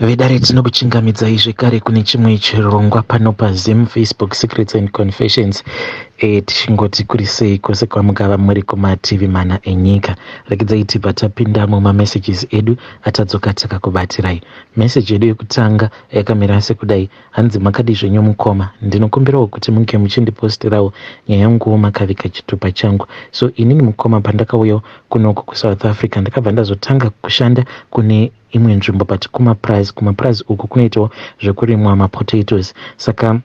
Vedare, tinokuchingamidzai zvekare kune chimwe chirongwa pano paZim Facebook Secrets and Confessions. Tichingoti kuri sei kwose kwamungava muri kumativi mana enyika. Regedzai tibva tapinda mumamessages edu atadzoka takakubatirai. Message yedu yekutanga yakamira sekudai: hanzi, "Makadi zvenyu mukoma? Ndinokumbirawo kuti munge muchindipostirawo nyaya yanguwo makavika chitupa changu. So inini mukoma, pandakauyawo kunoko kuSouth Africa, ndakabva ndazotanga kushanda kune imwe nzvimbo, but kumapurazi. Kumapurazi uku kunoitawo zvekurimwa mapotatoes. Saka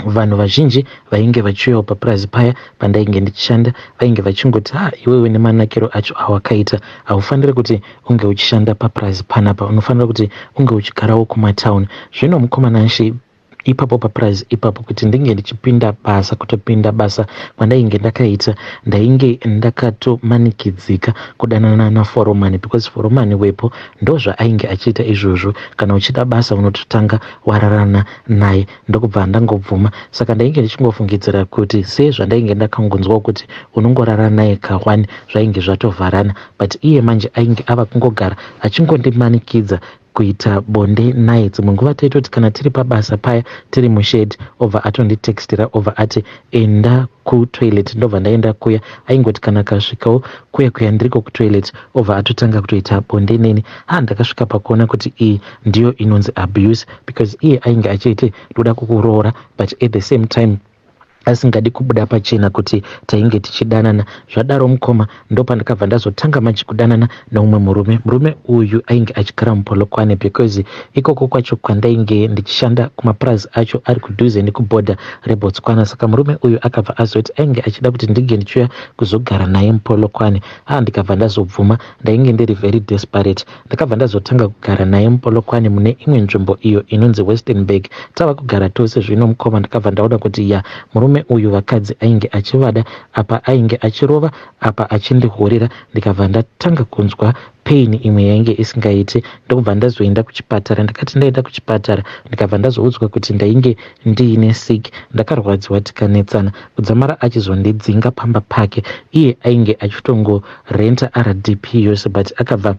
vanhu vazhinji vainge vachiuyawo papurazi paya pandainge ndichishanda vainge vachingoti, 'Ha, iwewe nemanakiro acho awakaita, haufaniri kuti unge uchishanda papurazi panapa, unofanira kuti unge uchigarawo kumatauni.' Zvino mukoma Nashe, ipapo papurazi ipapo, kuti ndinge ndichipinda basa, kutopinda basa kwandainge ndakaita, ndainge ndakatomanikidzika kudanana naforomani, because foromani wepo ndozvaainge achiita izvozvo. Kana uchida basa, unototanga wararana naye. Ndokubva ndangobvuma. Saka ndainge ndichingofungidzira kuti sezvandainge ndakangonzwawo kuti unongorara naye ka1, zvainge zvatovharana. But iye manje ainge ava kungogara achingondimanikidza kuita bonde naye. Dzimwe nguva taitoti kana tiri pabasa paya, tiri mushed, obva atonditextira, obva ati, 'Enda kutoilet.' Ndobva ndaenda kuya. Aingoti kana akasvikawo kuya kuya ndiriko kutoilet, obva atotanga kutoita bonde neni. Ha, ndakasvika pakuona kuti iyi ndiyo inonzi abuse, because iye ainge achiti, 'Ndoda kukuroora,' but at the same time asingadi kubuda pachena kuti tainge tichidanana. Zvadaro mukoma, ndopandakabva ndazotanga manje kudanana neumwe murume. Murume uyu ainge achigara muPolokwane, because ikoko kwacho kwandainge ndichishanda kumapurazi acho ari kudhuze nekubhodha reBotswana. Saka murume uyu akabva azoti ainge achida kuti ndinge ndichiuya kuzogara naye muPolokwane. Ha, ndikabva ndazobvuma. Ndainge ndiri very desperate. Ndakabva ndazotanga kugara naye muPolokwane, mune imwe nzvimbo iyo inonzi Westernburg. Tava kugara tose zvino mukoma, ndakabva ndaona kuti ya, murume uyu vakadzi ainge achivada. Apa ainge achirova, apa achindihurira. Ndikabva ndatanga kunzwa pain imwe yainge isingaiti, ndokubva ndazoenda kuchipatara. Ndakati ndaenda kuchipatara, ndikabva ndazoudzwa kuti ndainge ndiine sick. Ndakarwadziwa, tikanetsana kudzamara achizondidzinga pamba pake. Iye ainge achitongorenta RDP yose, but akabva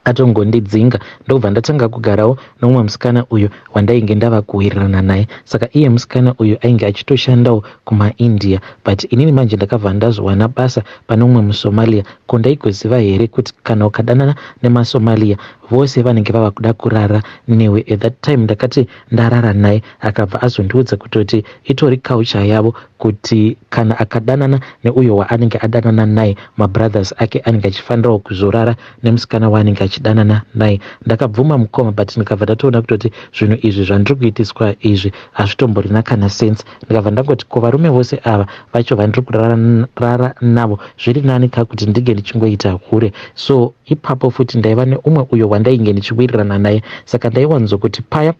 atongondidzinga. Ndokubva ndatanga kugarawo nomumwe musikana uyu wandainge ndava kuwirirana naye. Saka iye musikana uyu ainge achitoshandawo kumaIndia, but inini manje ndakabva ndazowana basa pane umwe muSomalia. Ko ndaigoziva here kuti kana ukadanana nemaSomalia vose vanenge vava kuda kurara newe? At that time ndakati ndarara naye, akabva azondiudza kutoti itori culture yavo kuti kana akadanana neuyo waanenge adanana naye, mabrothers ake anenge achifanirawo kuzorara nemusikana waanenge achidanana naye. Ndakabvuma mukoma, but ndikabva ndatoona kutoti zvinhu izvi zvandiri kuitiswa izvi hazvitomborina kana sense. Ndikabva ndangoti, ko varume vose ava vacho vandiri kurara navo, zviri nani ka kuti ndinge ndichingoita hure? So ipapo futi ndaiva neumwe uyo wandainge ndichiwirirana naye. Saka ndaiwanzokuti paya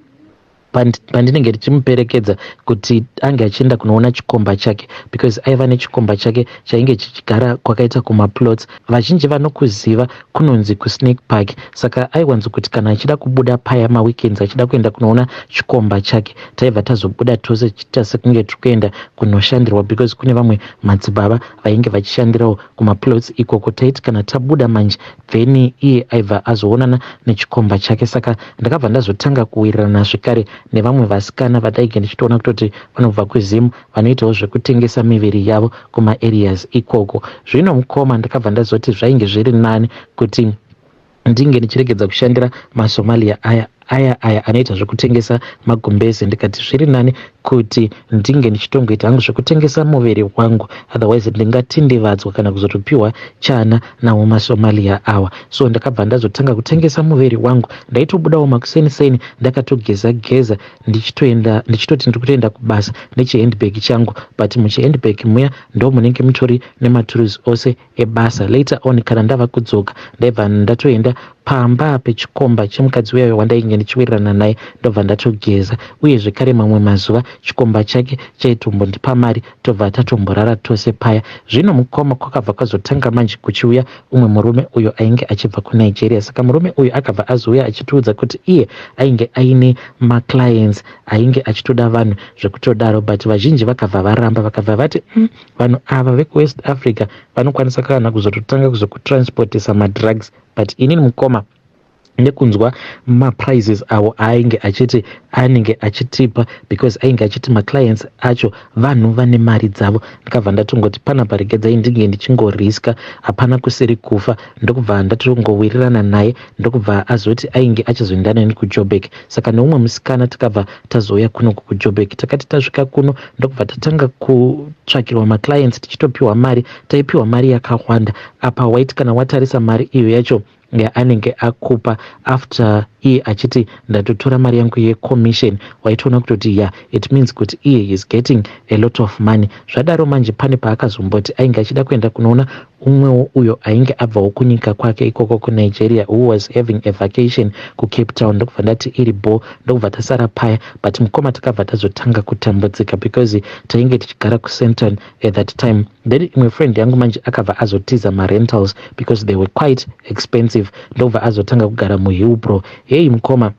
pandinenge ndichimuperekedza kuti ange achienda kunoona chikomba chake, because aiva nechikomba chake chainge chichigara kwakaita kumaplots, vazhinji vanokuziva, kunonzi kuSnake Park. Saka aiwanzokuti kana achida kubuda paya maweekends, achida kuenda kunoona chikomba chake, taibva tazobuda tose, chiita sekunge tiri kuenda kunoshandirwa, because kune vamwe madzibaba vainge vachishandirawo kumaplots ikoko. Taiti kana tabuda manje, then iye aibva azoonana nechikomba chake. Saka ndakabva ndazotanga kuwirirana zvekare nevamwe vasikana vandainge ndichitoona kutoti vanobva kuZimu, vanoitawo zvekutengesa miviri yavo kumaareas ikoko. Zvino mukoma, ndakabva ndazoti zvainge zviri nani kuti ndinge ndichiregedza kushandira maSomalia aya anoita zvekutengesa magumbezi. Ndikati zviri nani kuti ndinge ndichitongoita hangu zvekutengesa muviri wangu, otherwise ndingatindivadzwa kana kuzotopiwa chana nawo maSomalia awa. So ndakabva ndazotanga kutengesa muviri wangu. Ndaitobudawo makuseniseni ndakatogeza geza, ndichitoenda, ndichitoti ndiri kutoenda kubasa nechihandbag changu, but muchihandbag muya ndo munenge mutori nematurusi ose ebasa. Later on, kana ndava kudzoka, ndaibva ndatoenda pamba pechikomba chemukadzi uyayo wandainge ndichiwirirana naye, ndobva ndatogeza. Uye zvekare mamwe mazuva chikomba chake chaitombondipa mari, tobva tatomborara tose paya. Zvino mukoma, kwakabva kwazotanga manje kuchiuya umwe murume uyo ainge achibva kuNigeria. Saka murume uyu akabva azouya achitiudza kuti iye ainge aine maclients ainge achitoda vanhu zvekutodaro, but vazhinji vakabva varamba, vakabva vati, vanhu ava vekuWest Africa vanokwanisa kana kuzototanga kuzokutransportisa madrugs." But inini mukoma, Nekunzwa maprices awo aainge achiti anenge achitipa, because ainge achiti maclients acho vanhu vane mari dzavo, ndikabva ndatongoti panapa regedzai ndinge ndichingoriska, hapana kusiri kufa. Ndokubva ndatongowirirana naye, ndokubva azoti ainge achizoenda neni kuJoburg. Saka neumwe musikana takabva tazouya kunoku kuJoburg. Takati tasvika kuno, ndokubva tatanga kutsvakirwa maclients, tichitopiwa mari. Taipiwa mari yakawanda. Apa waiti kana watarisa mari iyo yacho yaanenge akupa, after iye achiti ndatotora mari yangu yecommission, waitoona kutoti ya, it means kuti iye is getting a lot of money. Zvadaro manje, pane paakazomboti ainge achida kuenda kunoona umwewo uyo ainge abvawo kunyika kwake ikoko kuNigeria, who was having a vacation kuCape Town. Ndokubva ndati iri bo, ndokubva tasara paya. But mukoma, takabva tazotanga kutambudzika because tainge tichigara kuCenton at that time. Then imwe friend yangu manje akabva azotiza marentals because they were quite expensive, ndokubva azotanga kugara muHillbrow. Hei mukoma,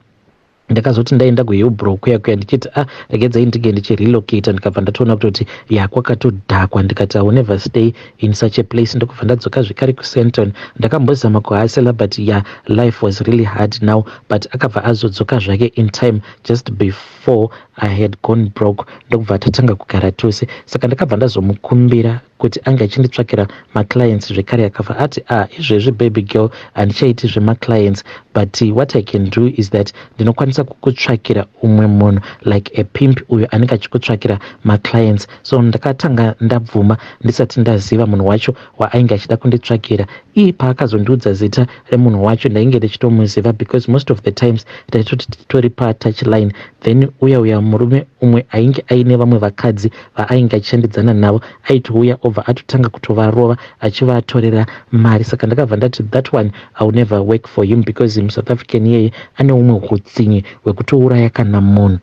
ndakazoti ndaenda kuHillbrow kuya kuya, ndichiti, "Ah, regedzai ndinge ndichirelocata," ndikabva ndatoona kutoti ya, kwakatodhakwa. Ndikati, "I will never stay in such a place." Ndokubva ndadzoka zvekare kuCenton. Ndakambozama kuhustler, but ya, life was really hard now. But akabva azodzoka zvake in time, just before I had gone broke, ndokubva tatanga kugara tose. Saka ndakabva ndazomukumbira kuti ange achinditsvakira maclients zvekare. Akabva ati, "Ah, izvezvi, baby girl, handichaiti zvemaclients, but what I can do is that ndinokwanisa kukutsvakira umwe munhu, like a pimp, uyo anenge achikutsvakira maclients." So ndakatanga ndabvuma ndisati ndaziva munhu wacho waainge achida kunditsvakira. Iye paakazondiudza zita remunhu wacho, ndainge ndichitomuziva because most of the times taitoti titori patouch line. Then uya uya murume umwe ainge aine vamwe vakadzi vaainge achishandidzana navo aitouya, obva atotanga kutovarova achivatorera mari. Saka ndakabva ndati, "That one, I will never work for him," because muSouth African iyeye ane umwe utsinye hwekutouraya kana munhu.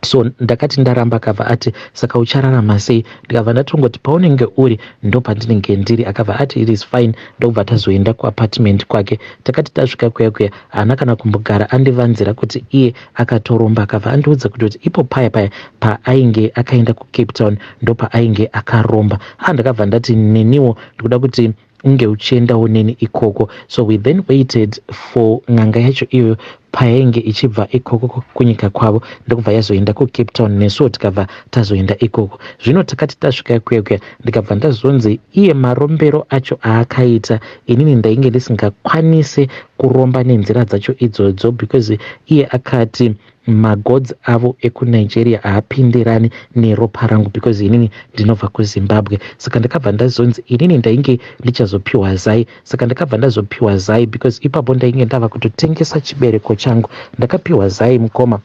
So ndakati ndaramba, akabva ati, "Saka uchararama sei?" Ndikabva ndatongoti, "Paunenge uri ndo pandinenge ndiri." Akabva ati, "It is fine." Ndokubva tazoenda kuapartment kwake. Takati tasvika kuya kuya, haana kana kumbogara andivanzira kuti iye akatoromba. Akabva andiudza kuti ipo paya paya paainge akaenda kuCape Town, ndo paainge akaromba. A, ndakabva ndati, "Neniwo ndikuda kuti unge uchiendawo neni ikoko." So we then waited for n'anga yacho iyoyo payainge ichibva ikoko kunyika kwavo, ndokubva yazoenda kuCape Town, nesuwo tikabva tazoenda ikoko. Zvino takati tasvika kuya kuya, ndikabva ndazonzi iye marombero acho aakaita, inini ndainge ndisingakwanisi kuromba nenzira dzacho idzodzo, because iye akati magods avo ekuNigeria haapindirani neropa rangu, because inini ndinobva kuZimbabwe. Saka ndakabva ndazonzi inini ndainge ndichazopiwa zai. Saka ndakabva ndazopiwa zai, because ipapo ndainge ndava kutotengesa chibereko changu. Ndakapiwa zai, mukoma.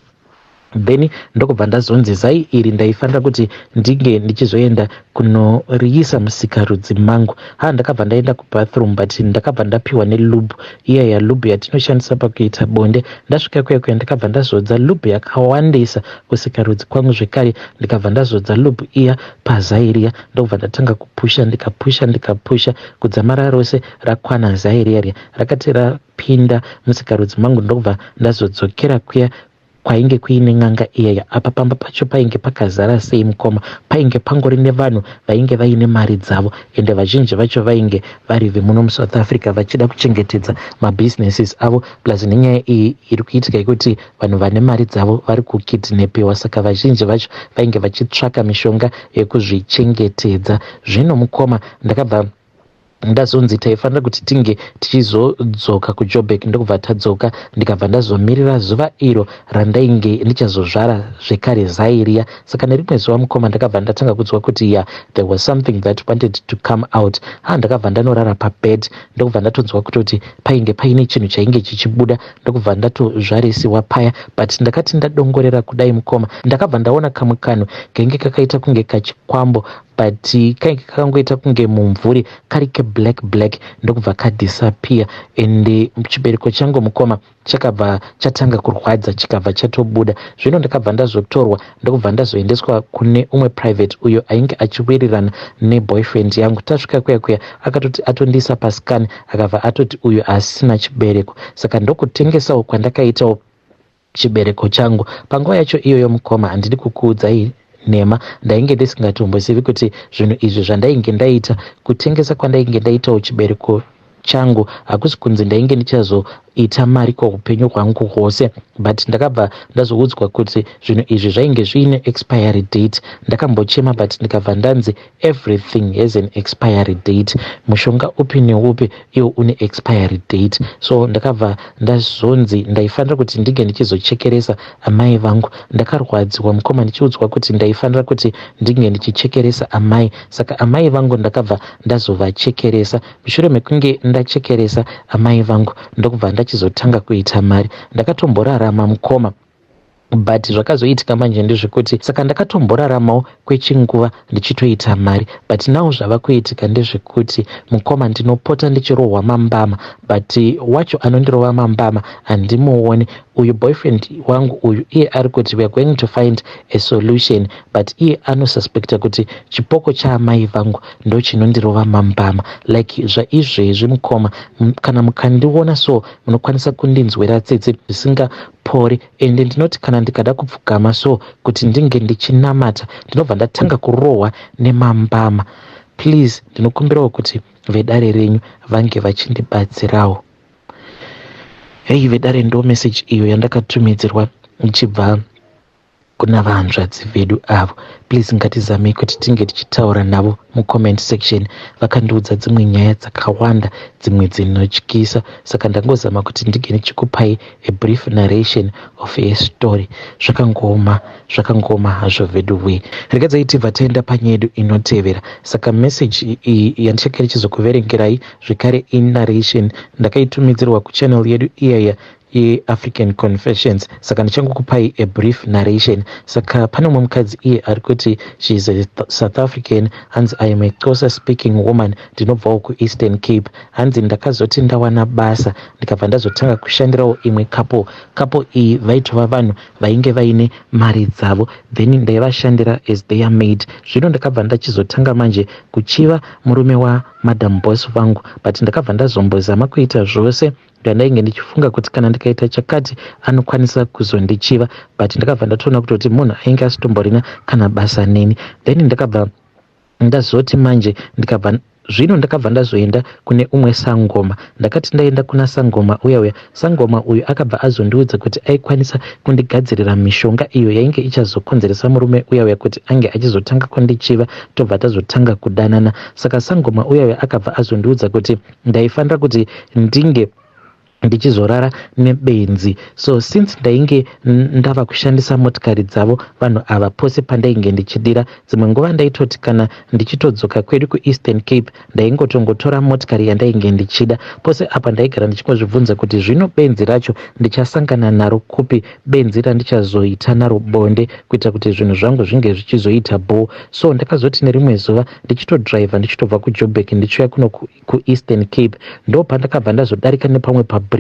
Then ndokubva ndazonzi zai iri ndaifanira kuti ndinge ndichizoenda kunoriisa musikarudzi mangu. Ha, ndakabva ndaenda kubathroom, but ndakabva ndapiwa nelube iya yalube yatinoshandisa pakuita bonde. Ndasvika kuya kuya, ndakabva ndazodza lube yakawandisa kusikarudzi kwangu zvekare. Ndikabva ndazodza lube iya pazai riya, ndokubva ndatanga kupusha. Ndikapusha, ndikapusha kudzamara rose rakwana zai riya riya. Rakati rapinda musikarudzi mangu, ndokubva ndazodzokera kuya kwainge kuine n'anga iyaya. Apa pamba pacho painge pakazara sei, mukoma? Painge pangori nevanhu vainge vaine mari dzavo, ende vazhinji vacho vainge vari vemuno muSouth Africa vachida kuchengetedza mabusinesses avo, plus nenyaya iyi iri kuitika yekuti vanhu vane mari dzavo vari kukidnapiwa. Saka vazhinji vacho vainge vachitsvaka mishonga yekuzvichengetedza. Zvino mukoma, ndakabva ndazonzi taifanira kuti tinge tichizodzoka kuJoburg. Ndokubva tadzoka, ndikabva ndazomirira zuva iro randainge ndichazozvara zvekare zai riya. Saka nerimwe zuva, mukoma, ndakabva ndatanga kunzwa kuti ya, there was something that wanted to come out. Ha, ndakabva ndanorara pabed, ndokubva ndatonzwa kutoti painge paine chinhu chainge chichibuda. Ndokubva ndatozvarisiwa paya. But ndakati ndadongorera kudai, mukoma, ndakabva ndaona kamwe kanhu kainge kakaita kunge kachikwambo, but kainge kakangoita kunge mumvuri, kari keblack black, ndokubva kadisappear. And chibereko changu, mukoma, chakabva chatanga kurwadza, chikabva chatobuda. Zvino ndakabva ndazotorwa, ndokubva ndazoendeswa kune umwe private uyo ainge achiwirirana neboyfriend yangu. Tasvika kuya kuya, akatoti atondiisa pascan, akabva atoti uyu asina chibereko. Saka ndokutengesawo kwandakaitawo chibereko changu panguva yacho iyoyo. Mukoma, handidi kukuudzai nhema, ndainge ndisingatombozivi kuti zvinhu izvi zvandainge ndaita, kutengesa kwandainge ndaitawo chibereko. changu. Hakusi kunzi ndainge ndichazoita mari kweupenyu hwangu hwose, but ndakabva ndazoudzwa kuti zvinhu izvi zvainge zviine expiry date. Ndakambochema, but ndikabva ndanzi everything has an expiry date. Mushonga upi neupi iwo une expiry date. So ndakabva ndazonzi ndaifanira kuti ndinge ndichizochekeresa amai vangu. Ndakarwadziwa, mukoma, ndichiudzwa kuti ndaifanira kuti ndinge ndichichekeresa amai. Saka amai vangu ndakabva ndazovachekeresa. Mushure mekunge ndachekeresa amai vangu, ndokubva ndachizotanga kuita mari. Ndakatomborarama, mukoma, but zvakazoitika manje ndezvekuti, saka ndakatomboraramawo kwechinguva ndichitoita mari, but now zvava kuitika ndezvekuti, mukoma, ndinopota ndichirohwa mambama, but wacho anondirova mambama handimuoni. Uyu boyfriend wangu uyu, iye ari kuti we are going to find a solution, but iye anosuspecta kuti chipoko chaamai vangu ndo chinondirova mambama. Like zvaizvezvi, mukoma, kana mukandiona so, munokwanisa kundinzwira tsitsi zvisingapori. Ende ndinoti kana ndikada kupfugama so kuti ndinge ndichinamata, ndinobva ndatanga kurohwa nemambama. Please, ndinokumbirawo kuti vedare renyu vange vachindibatsirawo. Hei vedare, ndo message iyo yandakatumidzirwa ichibva kuna vahanzvadzi vedu avo. Please, ngatizamei kuti tinge tichitaura navo mucomment section. Vakandiudza dzimwe nyaya dzakawanda, dzimwe dzinotyisa, saka ndangozama kuti ndinge ndichikupai a brief narration of a story. Zvakangoma, zvakangoma hazvo vedu we. Regedzai tibva taenda panyaya yedu inotevera. Saka message iyi yandichange ndichizokuverengerai zvekare inarration ndakaitumidzirwa kuchannel yedu iyaya yeAfrican Confessions, saka ndichangokupai a brief narration. Saka pane mumwe mukadzi iye ari kuti she is a South African. Hanzi, "I am a Xhosa speaking woman, ndinobvawo kuEastern Cape." Hanzi, "Ndakazoti ndawana basa, ndikabva ndazotanga kushandirawo imwe couple. Couple iyi vaitova vanhu vainge vaine mari dzavo, then ndaivashandira as their maid. Zvino ndakabva ndachizotanga manje kuchiva murume wamadam boss vangu, but ndakabva ndazombozama kuita zvose zvandainge ndichifunga kuti kana ndikaita chakati anokwanisa kuzondichiva, but ndakabva ndatoona kutoti munhu ainge asitomborina kana basa neni. Then ndakabva ndazoti manje ndikabva zvino ndakabva ndazoenda kune umwe sangoma. Ndakati ndaenda kuna sangoma uya uya, sangoma uyu akabva azondiudza kuti aikwanisa kundigadzirira mishonga iyo yainge ichazokonzeresa murume uya uya kuti ange achizotanga kundichiva, tobva tazotanga kudanana. Saka sangoma uya uya akabva azondiudza kuti ndaifanira kuti ndinge ndichizorara nebenzi. So since ndainge ndava kushandisa motikari dzavo vanhu ava pose pandainge ndichidira, dzimwe nguva ndaitoti kana ndichitodzoka kwedu kuEastern Cape, ndaingotongotora motikari yandainge ndichida. Pose apa ndaigara ndichingozvibvunza kuti zvino benzi racho ndichasangana naro kupi, benzi randichazoita naro bonde kuita kuti zvinhu zvangu zvinge zvichizoita bho. So ndakazoti nerimwe zuva ndichitodhiraivha ndichitobva kuJoburg ndichiuya kuno kuEastern Cape, ndo pandakabva ndazodarika nepamwe pabridge.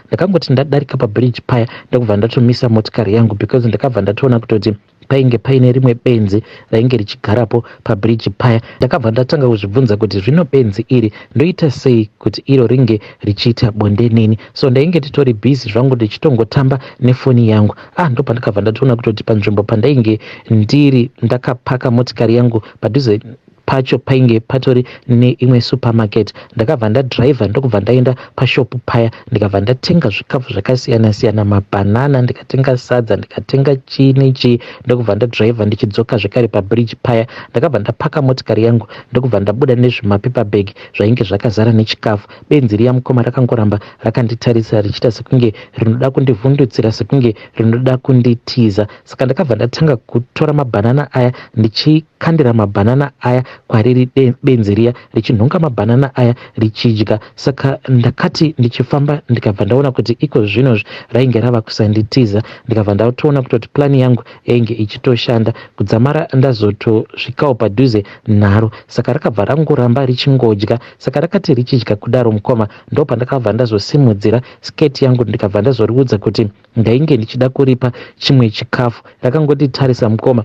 Ndakangoti ndadarika pabridge paya, ndokubva ndatomisa motikari yangu, because ndakabva ndatoona kutoti painge paine rimwe benzi rainge richigarapo pabridge paya. Ndakabva ndatanga kuzvibvunza kuti zvino benzi iri ndoita sei kuti iro ringe richiita bonde neni? So ndainge nditori busy zvangu ndichitongotamba nefoni yangu. Ah, ndo pandakabva ndatoona kutoti panzvimbo pandainge ndiri ndakapaka motikari yangu, padhuze pacho painge patori neimwe supermarket. Ndakabva ndadhiraivha, ndokubva ndaenda pashopu paya, ndikabva ndatenga zvikafu zvakasiyana siyana, mabhanana, ndikatenga sadza, ndikatenga chii nechii, ndokubva ndadhiraivha ndichidzoka zvekare pabridge paya. Ndakabva ndapaka motikari yangu, ndokubva ndabuda nezvimapaper bag zvainge zvakazara nechikafu. Benzi riya, mukoma, rakangoramba rakanditarisa richiita sekunge rinoda kundivhundutsira, sekunge rinoda kunditiza. Saka ndakabva ndatanga kutora mabhanana aya, ndichikandira mabhanana aya kwariri. Benzi riya richinhonga mabhanana aya richidya. Saka ndakati ndichifamba, ndikabva ndaona kuti iko zvinozvi rainge rava kusanditiza. Ndikabva ndatoona kutoti plan yangu yainge ichitoshanda kudzamara ndazotosvikawo padhuze naro. Saka rakabva rangoramba richingodya. Saka rakati richidya kudaro, mukoma, ndo pandakabva ndazosimudzira sketi yangu, ndikabva ndazoriudza kuti ndainge ndichida kuripa chimwe chikafu. Rakangonditarisa, mukoma.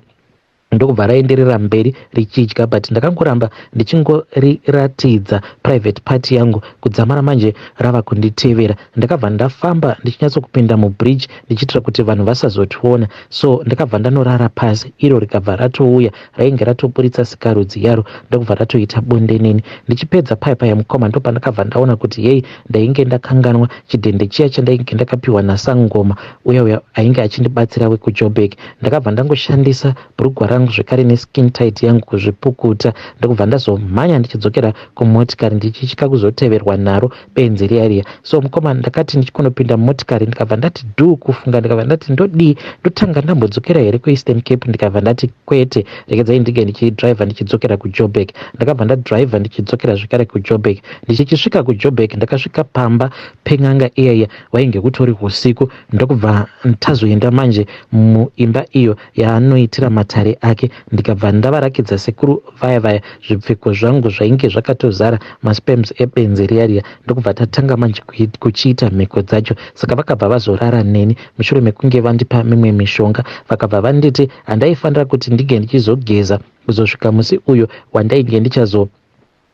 Ndokubva raenderera mberi richidya, but ndakangoramba ndichingoriratidza private part yangu kudzamara manje rava kunditevera. Ndakabva ndafamba ndichinyatsokupinda mubridge ndichiitira kuti vanhu vasazotiona. So ndakabva ndanorara pasi, iro rikabva ratouya. Rainge ratoburitsa sikarudzi yaro, ndokubva ratoita bonde neni. Ndichipedza paya paya, mukoma, ndopandakabva ndaona kuti yei, ndainge ndakanganwa chidhende chiya chandainge ndakapiwa nasangoma uya uya ainge achindibatsira wekuJoburg. Ndakabva ndangoshandisa bhurugwa rangu zvekare neskin tight yangu kuzvipukuta, ndokubva ndazomhanya ndichidzokera kumotikari ndichitya kuzoteverwa naro benzi riya riya. So mukoma, ndakati ndichikonopinda mumotikari, ndikabva ndati dhuu kufunga, ndikabva ndati, ndodii? Ndotanga ndambodzokera here kuEastern Cape? Ndikabva ndati, kwete, regedzai ndinge ndichidhiraivha ndichidzokera kuJoburg. Ndakabva ndadhiraivha ndichidzokera zvekare kuJoburg. Ndichisvika kuJoburg, ndakasvika pamba pen'anga iyaiya wainge kutori usiku, ndokubva tazoenda manje muimba iyo yaanoitira matare ake. Ndikabva ndavarakidza sekuru vaya vaya zvipfeko zvangu zvainge zvakatozara masperms ebenzi riya riya, ndokubva tatanga manje kuchiita mhiko dzacho. Saka vakabva vazorara neni mushure mekunge vandipa mimwe mishonga. Vakabva vanditi handaifanira kuti ndinge ndichizogeza kuzosvika musi uyo wandainge ndichazo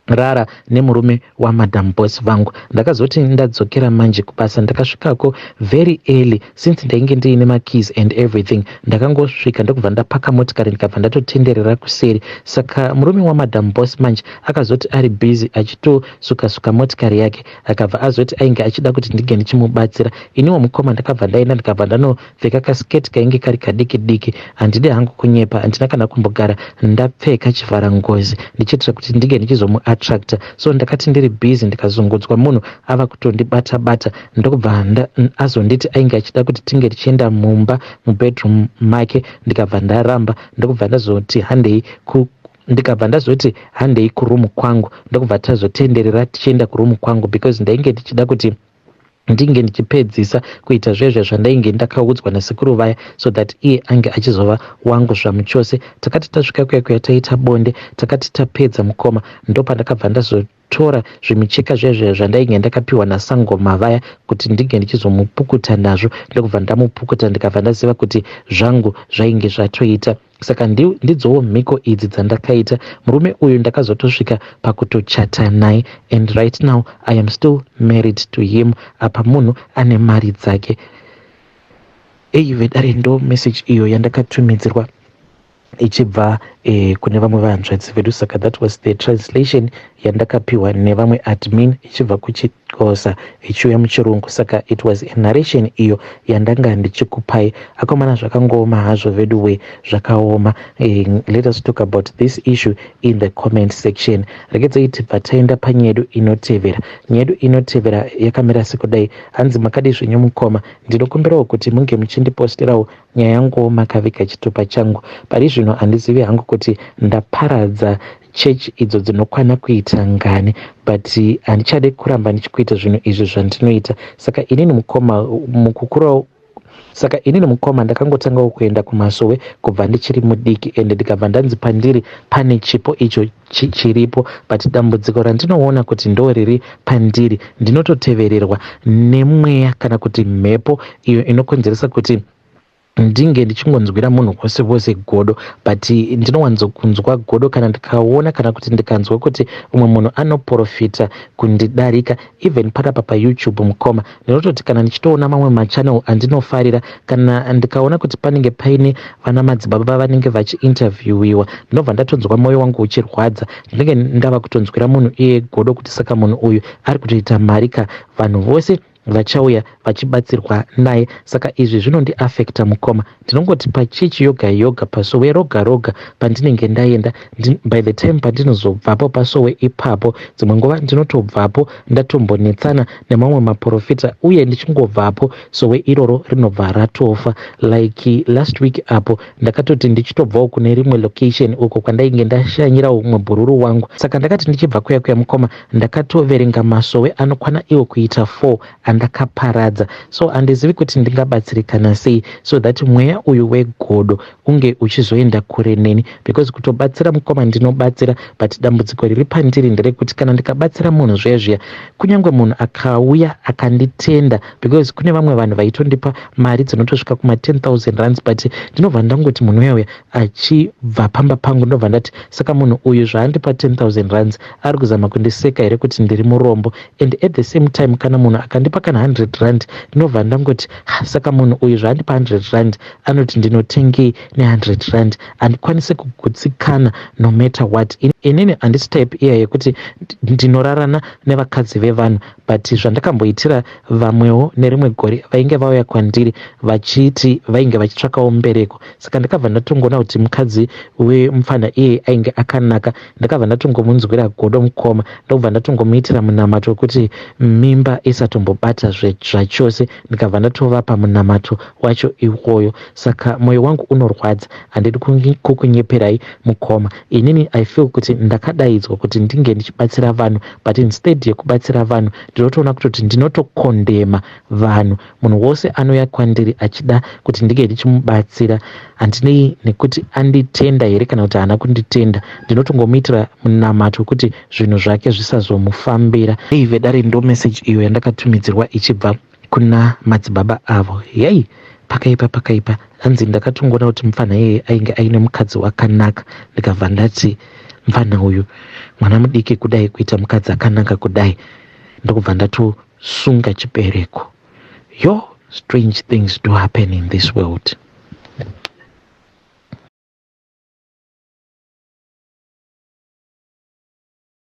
rara nemurume waMadam Boss vangu. Ndakazoti ndadzokera manje kubasa, ndakasvikako very early since ndainge ndiine makeys and everything. Ndakangosvika, ndokubva ndapaka motikari, ndikabva ndatotenderera kuseri. Saka murume waMadam Boss manje akazoti ari busy achitosuka-suka motikari yake, akabva azoti ainge achida kuti ndinge ndichimubatsira. Iniwo mukoma, ndakabva ndaenda, ndikabva ndanopfeka kasiketi kainge kari kadiki diki. Handidi hangu kunyepa, handina kana kumbogara ndapfeka chivhara ngozi ndichiitira kuti ndinge ndichizomuattracta. So ndakati ndiri busy, ndikazungudzwa munhu ava kutondibata bata, ndokubva azonditi ainge achida kuti tinge tichienda mumba, mubedroom make. Ndikabva ndaramba, ndokubva ndazoti handei ku ndikabva ndazoti handei kurumu kwangu, ndokubva tazotenderera tichienda kurumu kwangu because ndainge ndichida kuti ndinge ndichipedzisa kuita zvezve zvandainge ndakaudzwa nasekuru vaya, so that iye ange achizova wangu zvamuchose. Takati tasvika kuya kuya, taita bonde. Takati tapedza, mukoma, ndopandakabva ndazotora zvimicheka zvezve zvandainge ndakapiwa nasangoma vaya kuti ndinge ndichizomupukuta nazvo, ndokubva ndamupukuta, ndikabva ndaziva kuti zvangu zvainge zvatoita. Saka ndidzowo mhiko idzi dzandakaita. Murume uyu ndakazotosvika pakutochata naye and right now I am still married to him. Apa munhu ane mari dzake. Ei vedare, ndo message iyo yandakatumidzirwa ichibva kune vamwe vahanzvadzi vedu. Saka that was the translation yandakapiwa nevamwe admin ichibva kuchiXhosa ichiuya muchirungu. Saka it was a narration iyo yandanga ndichikupai. Akomana, zvakangooma hazvo vedu we, zvakaoma. Let us talk about this issue in the comment section. Regedzai tibva taenda panyedu inotevera. Nyedu inotevera yakamira sekudai. Hanzi, makadi zvenyu mukoma? Ndinokumbirawo kuti munge muchindiposterawo nyaya yanguwo makaviga chitupa changu. Pari zvino handizivi hangu kuti ndaparadza chechi idzo dzinokwana kuita ngani, but handichade kuramba ndichikuita zvinhu izvi zvandinoita. Saka inini mukoma, mukukurawo, saka inini mukoma, ndakangotangawo kuenda kumasowe kubva ndichiri mudiki, ende ndikabva ndanzi pandiri pane chipo icho chiripo. But dambudziko randinoona kuti ndo riri pandiri, ndinototevererwa nemweya kana kuti mhepo iyo inokonzeresa kuti ndinge ndichingonzwira munhu wose wose godo. But ndinowanzokunzwa godo kana ndikaona kana kuti ndikanzwa kuti umwe munhu anoprofita kundidarika. Even panapa paYouTube, mukoma, ndinototi kana ndichitoona mamwe machannel andinofarira, kana ndikaona kuti panenge paine vana madzibaba vanenge vachiinterviewiwa, ndinobva ndatonzwa mwoyo wangu uchirwadza. Ndinenge ndava kutonzwira munhu iye godo kuti saka munhu uyu ari kutoita mari ka, vanhu vose vachauya vachibatsirwa naye. Saka izvi zvinondiafecta, mukoma. Ndinongoti pachechi yoga yoga, pasowe roga roga pandinenge ndaenda, by the time pandinozobvapo pasowe ipapo, dzimwe nguva ndinotobvapo ndatombonetsana nemamwe maprofita, uye ndichingobvapo sowe iroro rinobva ratofa. Like last week apo, ndakatoti ndichitobvawo kune rimwe location uko kwandainge ndashanyirawo umwe bhururu wangu. Saka ndakati ndichibva kuya kuya, mukoma, ndakatoverenga masowe anokwana iwo kuita 4. andakaparadza. So handizivi kuti ndingabatsirikana sei so that mweya uyu wegodo unge uchizoenda kure neni, because kutobatsira, mukoma, ndinobatsira, but dambudziko riri pandiri nderekuti kana ndikabatsira munhu zviya zviya, kunyange munhu akauya akanditenda, because kune vamwe vanhu vaitondipa mari dzinotosvika kuma 10 000 rands, but ndinobva ndangoti munhu uya uya achibva pamba pangu, ndobva ndati, "Saka munhu uyu zvaandipa 10 000 rands, ari kuzama kundiseka here kuti ndiri murombo?" And at the same time, kana munhu akandipa kana 100 rand, ndinobva ndangoti, "Saka munhu uyu zvaandipa 100 rand, anoti ndinotengei ne100 rand?" Handikwanisi kugutsikana no matter what. Inini handisi type iya yekuti ndinorarana nevakadzi vevanhu, but zvandakamboitira vamwewo nerimwe gore, vainge vauya kwandiri vachiti vainge vachitsvakawo mbereko. Saka ndakabva ndatongoona kuti mukadzi wemufana iye ainge akanaka. Ndakabva ndatongomunzwira godo, mukoma, ndokubva ndatongomuitira munamato wekuti mimba isatombobata zvachose. Ndikabva ndatovapa munamato wacho iwoyo. Saka mwoyo wangu unorwadza, handidi kukunyeperai, mukoma. Inini I feel kuti ndakadaidzwa kuti ndinge ndichibatsira vanhu, but instead yekubatsira vanhu, ndinotoona kutoti ndinotokondema vanhu. Munhu wose anouya kwandiri achida kuti ndinge ndichimubatsira, handinei nekuti anditenda here kana kuti haana kunditenda, ndinotongomuitira munamato wekuti zvinhu zvake zvisazomufambira. Ei vedare, ndo meseji iyo yandakatumidzirwa ichibva kuna madzibaba avo. Yei, pakaipa, pakaipa. Hanzi ndakatongoona kuti mufana iyeye ainge aine mukadzi wakanaka, ndikabva ndati, "Mufana uyu mwana mudiki kudai, kuita mukadzi akanaka kudai?" Ndokubva ndatosunga chibereko. Yo, strange things do happen in this world.